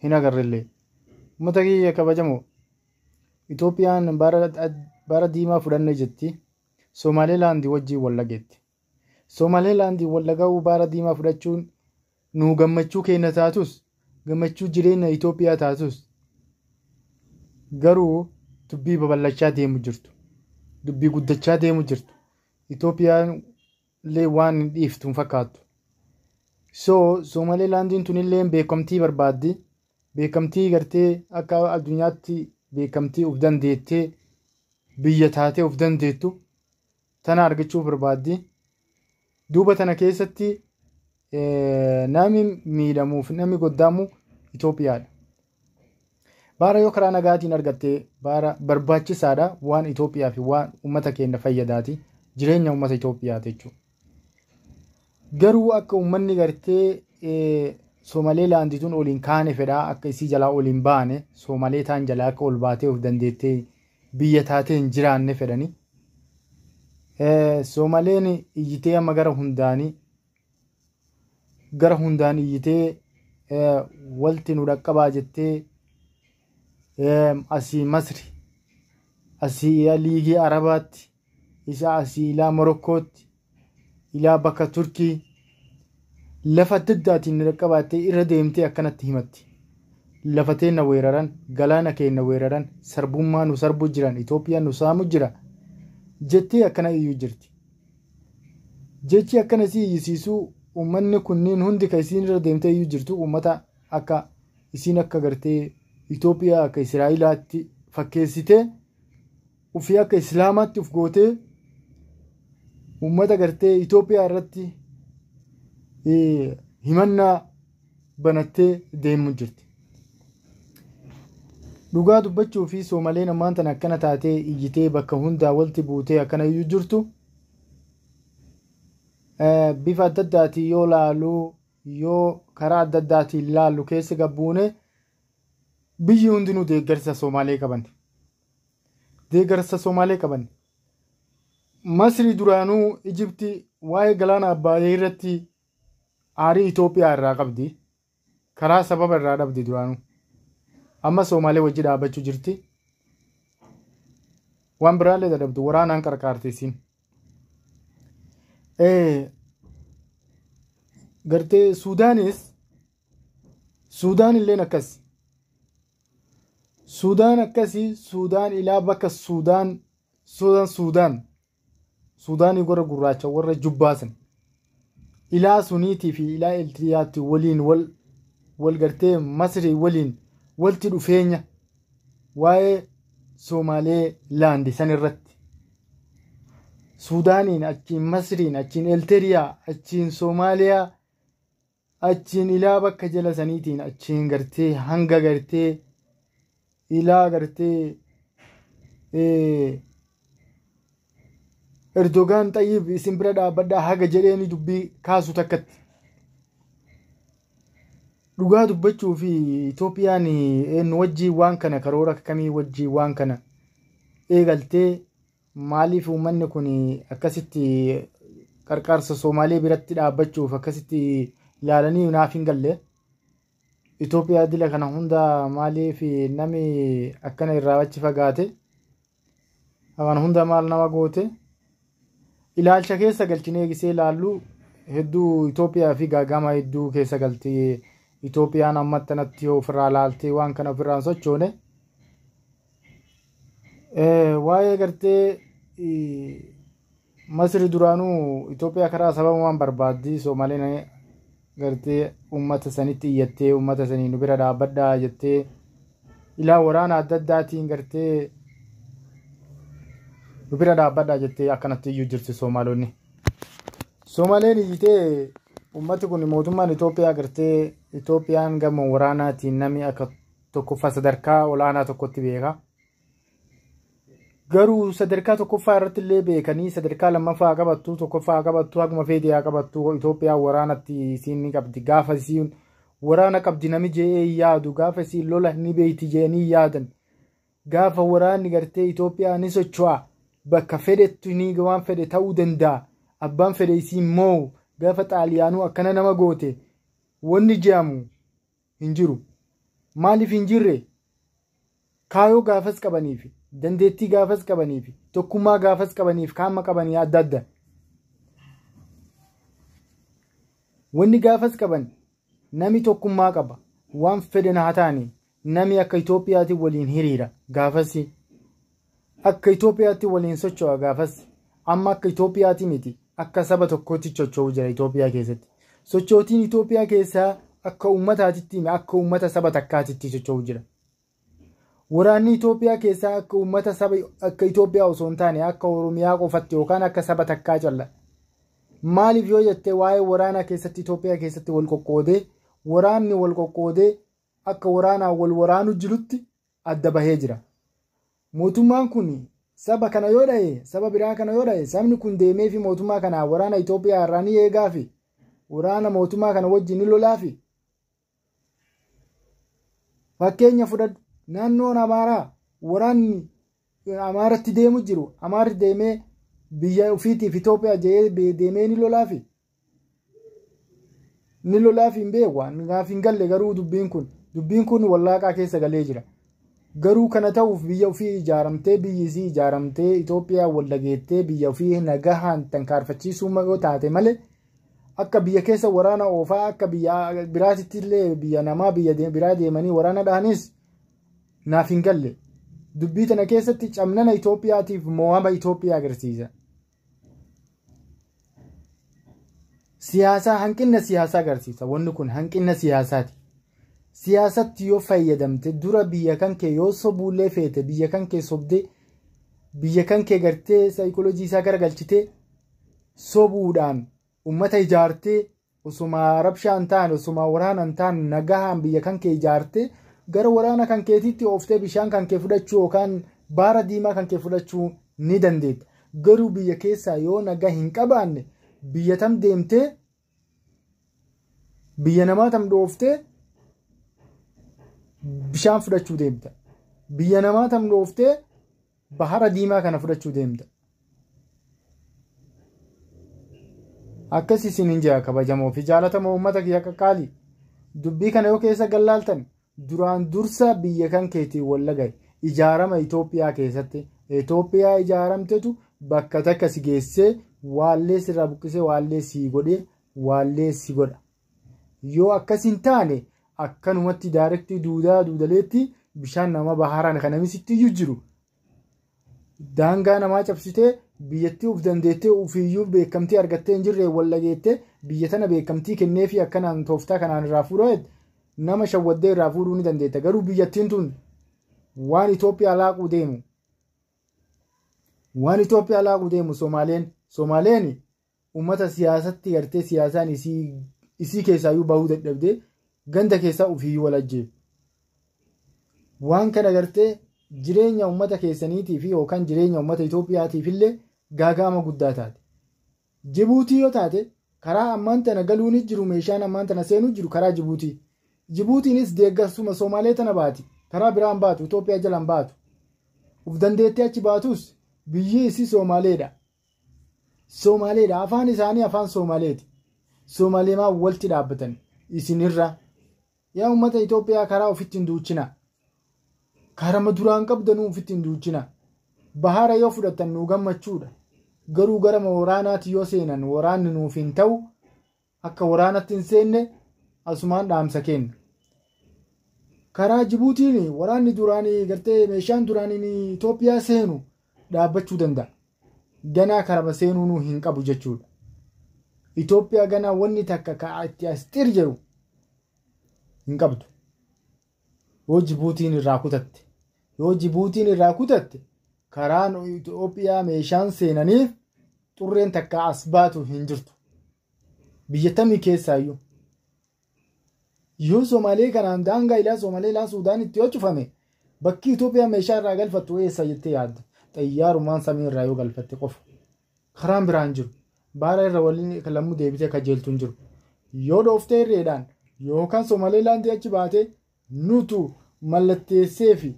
Hin agarrellee. Uummata kiyya kabajamoo, Itoophiyaan baara diimaa fudhanne jetti. Somaalilaandi wajjin wal dhageetti. Somaalilaandi wal dhaga'uu baara diimaa fudhachuun nu gammachuu keenya taatus, gammachuu jireenya Itoophiyaa taatus, garuu dubbii babal'achaa deemu jirtu. Dubbii guddachaa deemu jirtu. Itoophiyaan illee waan hin dhiiftu hin fakkaattu. So Somaalilaandiin tunillee beekamtii barbaaddi. Beekamtii gartee akka addunyaatti beekamtii of dandeettee biyya taatee of dandeettu tana argachuu barbaaddi. Duuba tana keessatti namni miidhamuuf namni goddaamu Itoophiyaadha. Baara yoo karaa nagaatiin argatte baara barbaachisaadha, waan Itoophiyaa fi waan uummata keenya fayyadaati. Jireenya uummata Itoophiyaati jechuudha. Garuu akka uummanni gartee Somaalilaandii tun oliin kaane fedhaa, akka isii jalaa oliin baane, Soomalee taan jalaa akka ol baatee of dandeettee biyya taatee hin jiraanne fedhani. Soomaleen iyyitee amma gara hundaan iyyitee walti nu dhaqqabaa jettee, asii Masri, asii Liigii Arabaatti, isa asii ilaa Morokkootti, ilaa bakka Turkii, lafa adda addaatiin nu dhaqqabaattee irra deemtee akkanatti himatti. Lafa teenna weeraran, galaana keenya weeraran, sarbummaa nu sarbu jiran, Itoophiyaan nu saamu jira jettee akkana iyyuu jirti. Jechi akkana si iyyisiisuu uummanni kunniin hundi kan isiin irra deemtee iyyuu jirtu uummata akka isiin akka gartee Itoophiyaa akka Israa'elaatti fakkeessitee, ufii akka Islaamaatti uf gootee, uummata gartee Itoophiyaa irratti himannaa banattee deemuu jirti. Dhugaa dubbachuu fi Soomaleen ammaan tana akkana taatee iyyitee bakka hundaa walti buutee akkana iyyuu jirtu, bifa adda addaatiin yoo laalu, yoo karaa adda addaatiin laallu keessa gabbuune, biyyi hundinuu deeggarsa Somaalee qaban. Deeggarsa Somaalee qaban. Masri duraanuu Ijipti waa'ee galaana Abbaayee irratti aarii Itoophiyaa irraa qabdi. Karaa sababa irraa dhabdi duraanuu. Amma Somaalee wajji dhaabbachuu jirti. Waan biraallee dadhabdu waraanaan qarqaarte isiin. Gartee Suudaanis, Suudaan illeen akkas. Suudaan akkasii, Suudaan ilaa bakka Suudaan, Suudaan, Suudaan, Suudaanii warra gurraacha warra jubbaasan. Ilaa suniitii fi ilaa Eltiriyaatti waliin wal gartee Masrii waliin walti dhufeenya waa'ee Somaalee laandi san irratti. Suudaaniin achiin, Masriin achiin, Eltiriyaa achiin, Soomaaliyaa achiin, ilaa bakka jala saniitiin achiin gartee hanga gartee ilaa gartee Erdogaan Xayyib isin bira dhaabbadhaa haga jedheeni dubbii kaasu takkatti. Dhugaa dubbachuu fi Itoophiyaan eenyu wajjin waan kana, karoora akkamii wajjin waan kana eegaltee, maaliif uummanni kun akkasitti qarqaarsa Somaalee biratti dhaabbachuuf akkasitti ilaalanii naaf hin galle. Itoophiyaa dila kana hunda maaliif namni akkana irraa achi fagaate? Kana hunda maal nama goote? Ilaalcha keessa galchinee gisee ilaallu hedduu Itoophiyaa fi gaagama hedduu keessa galti. Itoophiyaan amma tanatti ofirraa laaltee waan kana ofirraa hin sochoone. Waa'ee gartee Masri duraanuu Itoophiyaa karaa sababa waan barbaaddi. Soomaleen gartee uummata sanitti iyyattee, uummata sanii nu bira dhaabbadhaa jettee, ilaa waraana adda addaatiin gartee nu bira dhaabbadhaa jettee akkanatti iyyuu jirti Soomaalonni. Soomaleen iyyitee uummati kun mootummaan Itoophiyaa gartee Itoophiyaan gama waraanaatiin namni akka tokkoffaa sadarkaa olaanaa tokkotti beeka. Garuu sadarkaa tokkoffaa irratti illee beekanii, sadarkaa lammaffaa qabattu, tokkoffaa qabattu, haguma feetee haa qabattu, Itoophiyaan waraanatti isiin ni qabdi. Gaafa isiin waraana qabdi nami je'ee yaadu, gaafa isiin lola ni beeyti je'anii yaadan. Gaafa waraanni gartee Itoophiyaa ni socho'a, bakka fedhettu ni waan fedhe ta'uu danda'a. Abbaan fedhe isiin moo gaafa Xaaliyaanuu akkana nama goote wanni je'amu hin jiru. Maaliif hin jirre? Kaayoo gaafas qabaniif, dandeettii gaafas qabaniif, tokkummaa gaafas qabaniif, kaama qabanii adda adda. Wanni gaafas qaban nami tokkummaa qaba. Waan fedhan haa ta'ani nami akka Itoophiyaatti waliin hiriira gaafas. Akka Itoophiyaatti waliin socho'a gaafas. Amma akka Itoophiyaatti miti, akka saba tokkootti socho'u jira Itoophiyaa keessatti. Sochootiin Itoophiyaa keessaa akka uummataatitti, akka uummata saba takkaatitti socho'u jira. Waraanni Itoophiyaa keessaa akka uummata saba akka Itoophiyaa osoo hin taane akka Oromiyaa qofatti yookaan akka saba takkaa calla. Maaliif yoo jettee waa'ee waraanaa keessatti Itoophiyaa keessatti wal qoqqoodee, waraanni wal qoqqoodee akka waraanaa wal waraanu jirutti adda bahee jira. Mootummaan kun saba kana yoo dha'e, saba biraa kana yoo dha'e, sabni kun deemee fi mootummaa kana waraana Itoophiyaa irraa ni eegaafi, waraana mootummaa kana wajjin ni lolaafi. Fakkeenya fudhadhu, naannoon Amaaraa waraanni Amaaratti deemu jiru, Amaarri deemee biyya ofiitiif Itoophiyaa jedhee deemee ni lolaafi. Ni lolaafi hin beeku, naaf hin galle garuu dubbiin kun wallaaqaa keessa galee jira. Garuu kana ta'uuf biyya ofii ijaaramtee, biyyi isii ijaaramtee Itoophiyaa wal dhageettee biyya ofii nagahaan tankaarfachiisuu yoo taate malee akka biyya keessa waraana oofaa akka biyya biraatitti illee biyya namaa biyya biraa deemanii waraana dhahanis naaf hin galle. Dubbii tana keessatti camnana Itoophiyaatiif mo'ama Itoophiyaa agarsiisa. Siyaasaa, hanqina siyaasaa agarsiisa. Wanni kun hanqina siyaasaati. Siyaasatti yoo fayyadamte dura biyya kan kee yoo sobuullee feete biyya kan kee sobdee biyya kan kee gartee saayikooloojii isaa garagalchitee sobuudhaan uummata ijaartee osuma rabshaan ta'an osuma waraanaan ta'an nagahaan biyya kan kee ijaartee gara waraana kan keetiitti ooftee bishaan kan kee fudhachuu yookaan baara diimaa kan kee fudhachuu ni dandeetta. Garuu biyya keessaa yoo nagaa hin qabaanne biyya tam deemtee biyya namaa tam dhooftee bishaan fudhachuu deemta. Biyya namaa tam dhooftee bahara diimaa kana fudhachuu deemta. Akkas isin hin jira kabajamoo fi jaalatamoo uummata kiyya qaqqaalii. Dubbii kana yoo keessa gallaaltan duraan dursa biyya kan keetiin wallagaye ijaarama Itoophiyaa keessatti Itoophiyaa ijaaramtetu bakka takka si geessee waallee sirraa buqqisee waallee si godhee waallee si godha. Yoo akkas hin taane akkanumatti daarektii duudaa duudaleetti bishaan nama baharaan kan namisitti iyyuu jiru. Daangaa namaa cabsitee biyyattii of dandeettee ofiiyyuu beekamtii argattee hin jirre wallageettee biyya tana beekamtii kenneefi akkanaan tooftaa kanaan irraa fuudhee nama shawwaddee irraa fuudhuu ni dandeetta. Garuu biyyattiin tun waan Itoophiyaa laaquu deemu. Waan Itoophiyaa laaquu deemu Somaaleen uummata siyaasatti gartee siyaasaan isii keessaayyuu bahuu dadhabdee ganda keessaa ofiiyyuu wal ajjeefu. Waan kana gartee jireenya uummata keessaniitii fi yookaan jireenya uummata Itoophiyaatiif illee gaagaama guddaa taate. Jibuutii yoo taate karaa ammaan tana galuun jiru meeshaan ammaan tana seenuu jiru karaa Jibuutii. Jibuutiinis deeggarsuma Somaalee tana baati. Karaa biraan baatu Itoophiyaa jalaan baatu. Uf dandeettee achi baatus biyyi isii Somaaleedha. Somaaleedha. Afaan isaanii afaan Somaaleeti. Somaaleemaa walitti dhaabbatan isinirra. Yaa uummata Itoophiyaa karaa ofitti hin duuchina. Karama duraan qabdanuu ofitti hin duuchina. Bahara yoo fudhatan nuu gammachuudha. Garuu gara waraanaatti yoo seenan waraanni nuuf hin ta'u akka waraanatti hin seenne asumaan dhaamsa kenna. Karaa Jibuutiin waraanni duraanii gartee meeshaan duraanii Itoophiyaa seenu dhaabbachuu danda'a. Ganaa karama seenuu nuu hin qabu jechuudha. Itoophiyaa ganaa wanni takka ka itti as xir jedhu hin qabdu. Yoo Jibuutiin irraa kutatte. Yoo Jibuutiin irraa kutatte karaan Itoophiyaa meeshaan seenaniif xurreen takka as baatu hin jirtu. Biyya tamii keessaayyuu. Yoo Somaalee kanaan daangaa ilaa Somaalee ilaa Suudaanitti yoo cufame bakki Itoophiyaa meeshaa irraa galfattu eessa jettee yaadda? Xayyaarumaan samii irraa yoo galfatte qofa. Karaan biraan jiru. Baara irra waliin lammuu deebitee kajeeltu hin jiru. Yoo dhooftee irreedhaan yookaan Somaaleelaandii achi baatee nutu mallatteessee fi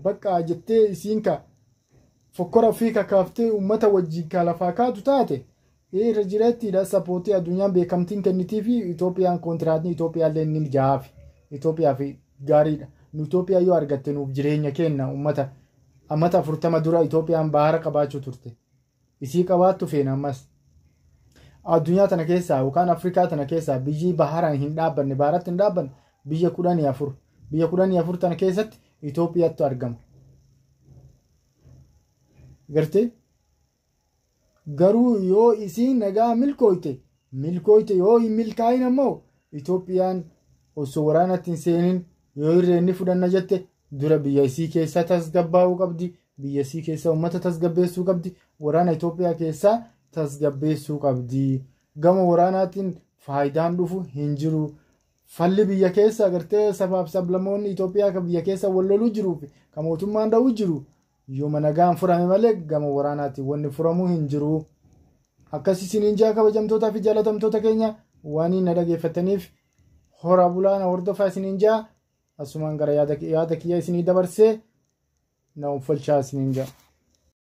bakka jettee isiin ka fokkora ofii kakaaftee uummata wajjin ka lafaa kaatu taate irra jireettiidha sapootii addunyaan beekamtiin kennitii fi Itoophiyaan kontiraatni Itoophiyaallee ni mijaafi. Itoophiyaa fi gaariidha. Nu Itoophiyaa yoo argatte nuuf jireenya kenna uummata. Ammata 40 dura Itoophiyaan bahara qabaachuu turte. Isii qabaattu feena ammas. Addunyaa tana keessaa yookaan Afrikaa tana keessaa biyyi baharaan hin dhaabbanne, baharatti hin dhaabbanne biyya 14. Biyya 14 tana keessatti Itoophiyaattu argama. Gartee? Garuu yoo isiin nagaa milkooyte milkooyte, yoo hin milkaa'in ammoo Itoophiyaan osoo waraanatti hin seenin yoo irreen ni fudhanna jette dura biyya isii keessa tasgabbaa'uu qabdi. Biyya isii keessa uummata tasgabbeessuu qabdi. Waraana Itoophiyaa keessaa tasgabbeessuu qabdi. Gama waraanaatiin faayidaan dhufu hin jiru. Falli biyya keessa agartee sabaaf sablammoonni Itoophiyaa kan biyya keessa wal loluu jiruu fi kan mootummaan dha'uu jiru yooma nagaan furame malee gama waraanaatiin wanni furamuu hin jiru. Akkas isiniin jaa, kabajamtootaa fi jaalatamtoota keenya, waan na dhageeffataniif hora bulaa, na hordofaa isiniin jaa. Asumaan gara yaada kiyya isinii dabarsee na uffalchaa isiniin jaa.